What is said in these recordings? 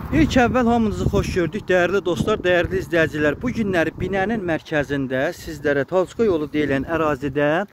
İlk əvvəl hamınızı xoş gördük, dəyərli dostlar, dəyərli izləyicilər. Bu günləri binənin mərkəzində sizlərə Talçka yolu deyilən ərazidə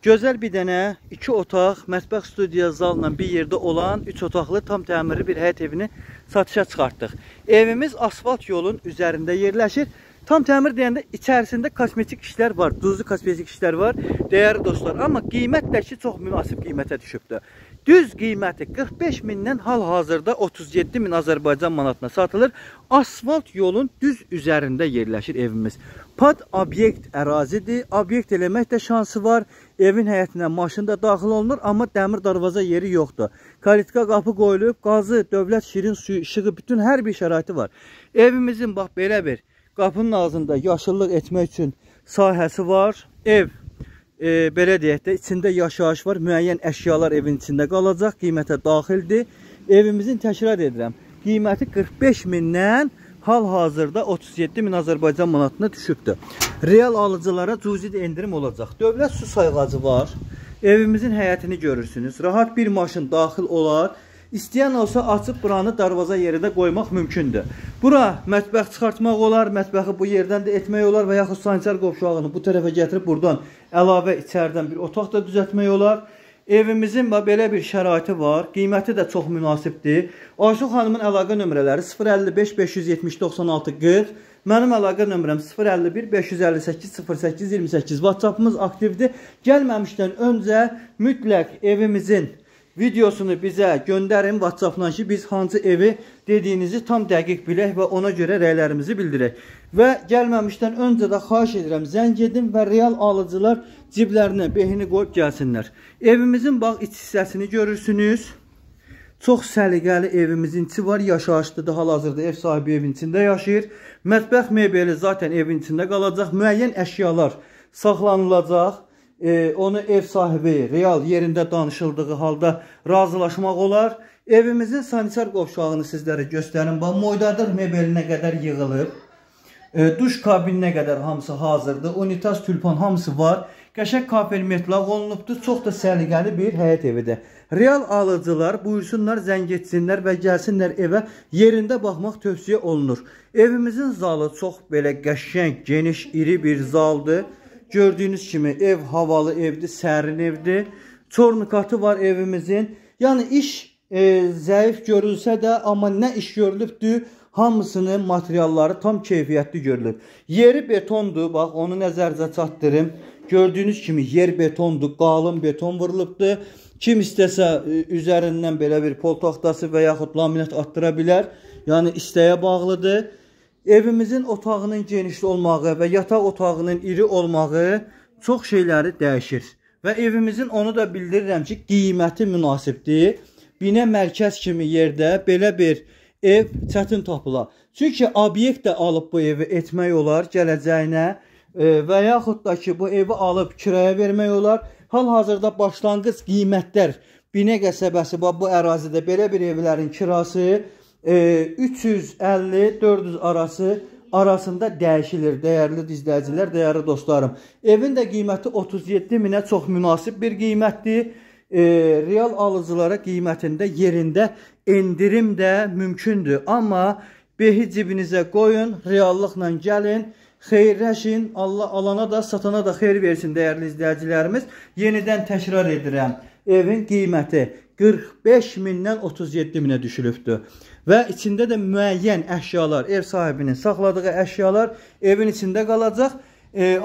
gözəl bir dənə 2 otaq, mətbəx, studiya, zalla bir yerdə olan 3 otaqlı tam təmirli bir həyət evini satışa çıxartdıq. Evimiz asfalt yolun üzərində yerləşir. Tam təmir deyəndə içərisində kosmetik işlər var, duzlu kosmetik işlər var, dəyərli dostlar. Amma qiymət də ki, çox münasib qiymətə düşübdür. Düz qiyməti 45 mindən hal-hazırda 37 min Azərbaycan manatına satılır. Asfalt yolun düz üzərində yerləşir evimiz. Pad obyekt ərazidir. Obyekt eləmək də şansı var. Evin həyətinə maşın da daxil olunur, amma dəmir darvaza yeri yoxdur. Kalitka qapı qoyulub, qazı, dövlət şirin suyu, işığı, bütün hər bir şəraiti var. Evimizin bax belə bir qapının ağzında yaşıllıq etmək üçün sahəsi var. Ev belə deyək də, içində yaşayış var. Müəyyən əşyalar evin içində qalacaq, qiymətə daxildir. Evimizin, təkrar edirəm, qiyməti 45 mindən hal-hazırda 37 min Azərbaycan manatına düşübdür. Real alıcılara cüzi də endirim olacaq. Dövlət su sayğacı var. Evimizin həyətini görürsünüz. Rahat bir maşın daxil olar. İstəyən olsa açıb buranı darvaza yeri də qoymaq mümkündür. Bura mətbəx çıxartmaq olar, mətbəxi bu yerdən də etmək olar və yaxud sanitar qovşağını bu tərəfə gətirib buradan əlavə içəridən bir otaq da düzəltmək olar. Evimizin belə bir şəraiti var, qiyməti də çox münasibdir. Aysu xanımın əlaqə nömrələri 055 570 96 40, mənim əlaqə nömrəm 051 558 08 28. WhatsApp-ımız aktivdir. Gəlməmişdən öncə mütləq evimizin videosunu bizə göndərin WhatsApp-dan ki, biz hansı evi dediyinizi tam dəqiq bilək və ona görə rəylərimizi bildirək. Və gəlməmişdən öncə də xahiş edirəm, zəng edin və real alıcılar ciblərinə behini qoyub gəlsinlər. Evimizin bax iç hissəsini görürsünüz. Çox səliqəli evimizin içi var, yaşayışlıdır, hal-hazırda ev sahibi evin içində yaşayır. Mətbəx mebeli zaten evin içində qalacaq, müəyyən əşyalar saxlanılacaq. Onu ev sahibi real yerində danışıldığı halda razılaşmaq olar. Evimizin sanitar qovşağını sizlərə göstərim. Bax, moydadıq mebelinə qədər yığılıb. Duş kabininə qədər hamısı hazırdır. Unitaz, tülpan hamısı var. Qəşəng kafel metlaq olunubdur. Çox da səliqəli bir həyət evidir. Real alıcılar buyursunlar, zəng etsinlər və gəlsinlər evə. Yerində baxmaq tövsiyə olunur. Evimizin zalı çox belə qəşəng, geniş, iri bir zaldır. Gördüyünüz kimi ev havalı evdir, sərin evdir. Çornukatı var evimizin. Yəni iş zəif görülsə də, amma nə iş görülübdür, hamısının materialları tam keyfiyyətli görülüb. Yeri betondur, bax onu nəzərinizə çatdırım. Gördüyünüz kimi yer betondur, qalın beton vurulubdur. Kim istəsə üzərindən belə bir pol taxtası və yaxud laminat atdıra bilər. Yəni istəyə bağlıdır. Evimizin otağının genişli olmağı və yataq otağının iri olmağı çox şeyləri dəyişir. Və evimizin, onu da bildirirəm ki, qiyməti münasibdir. Binə mərkəz kimi yerdə belə bir ev çətin tapılar. Çünki obyekt də alıb bu evi etmək olar gələcəyinə və yaxud da ki, bu evi alıb kiraya vermək olar. Hal-hazırda başlanğıc qiymətlər Binə qəsəbəsi bu ərazidə belə bir evlərin kirası 350-400 arasında dəyişilir, dəyərli izləyicilər, dəyərli dostlarım. Evin də qiyməti 37 minə çox münasib bir qiymətdir. Real alıcılara qiymətində yerində endirim də mümkündür. Amma behi cibinizə qoyun, reallıqla gəlin, xeyirləşin. Allah alana da, satana da xeyir versin, dəyərli izləyicilərimiz. Yenidən təkrar edirəm, evin qiyməti 45 mindən 37 minə düşülübdür. Və içində də müəyyən əşyalar, ev sahibinin saxladığı əşyalar evin içində qalacaq.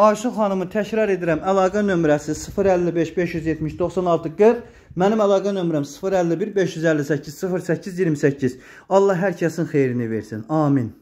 Aysu xanımın, təkrar edirəm, əlaqə nömrəsi 055 570 96 40. Mənim əlaqə nömrəm 051 558 08 28. Allah hər kəsin xeyrini versin. Amin.